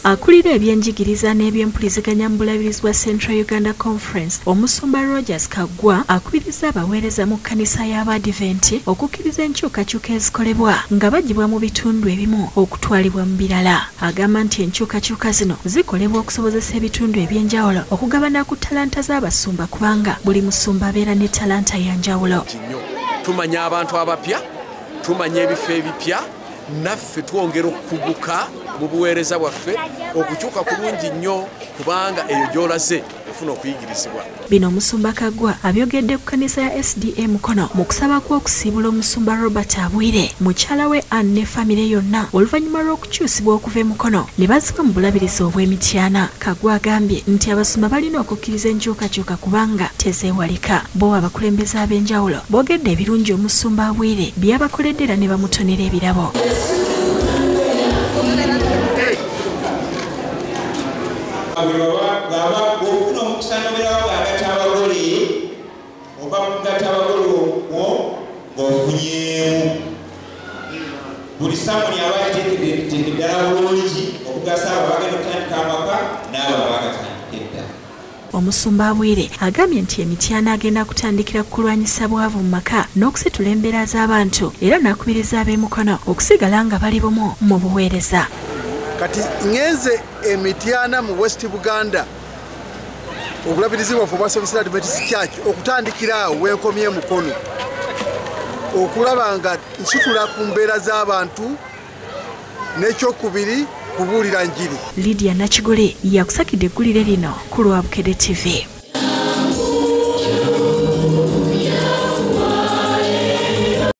Akulira ebyenjigiriza n'ebyempuliziganya mu bulabirizi bwa Central Uganda Conference, Omusumba Rogers Kaggwa, akubiriza abaweereza mu kkanisa y'Abadiventi okukkiriza enkyukakyuka ezikolebwa nga baggyibwa mu bitundu ebimu okutwalibwa mu birala. Agamba nti enkyukakyuka zino zikolebwa okusobozesa ebitundu eby'enjawulo okugabana ku ttalanta z'abasumba, kubanga buli musumba abeera ne ttalanta ya njawulo. Tumanya abantu abapya, tumanya ebifo ebipya, naffe twongera okukuguka mu buweereza bwaffe, okukyuka kulungi nnyo kubanga eyo gy'olaze ofuna okuyigirizibwa. Bino Omusumba Kaggwa abyogedde ku kkanisa ya SDA Mukono mu kusaba kw'okusiibula Omusumba Robert Abwire, mukyala we Ann ne famire yonna, oluvannyuma lw'okukyusibwa okuva e Mukono ne bazzibwa mu bulabirizi obw'Emityana. Kaggwa agambye nti abasumba balina okukkiriza enkyukakyuka kubanga tezeewalika. Bo abakulembeze ab'enjawulo boogedde ebirungi Omusumba Abwire by'abakoledde era ne bamutonera ebirabo. Bw'ofuna omukisa n'obeerawo ng'agatta abagole, ova mu kugatta abagole okwo ng'ofunyeemu. Buli samoni aba agiteekedde ddala bulungi okugasa abo abagenda okutandika amaka n'abo abaagatandika edda. Omusumba Abwire agambye nti Emityana agenda kutandikira ku kulwanyisa bwavu mu maka n'okusitula embeera z'abantu, era n'akubiriza ab'e Mukono okusigala nga bali bumu mu buweereza. Kati ŋŋenze Emityana mu West Buganda, obulabirizi bwaffe obwa Seventh Adventist Church, okutandikira awo wenkomye Mukono, okulaba nga nsitula ku mbeera z'abantu, n'ekyokubiri kubuulira njiri. Lydia Nakigole yakusakidde eggulire lino ku lwa Bukedde TV.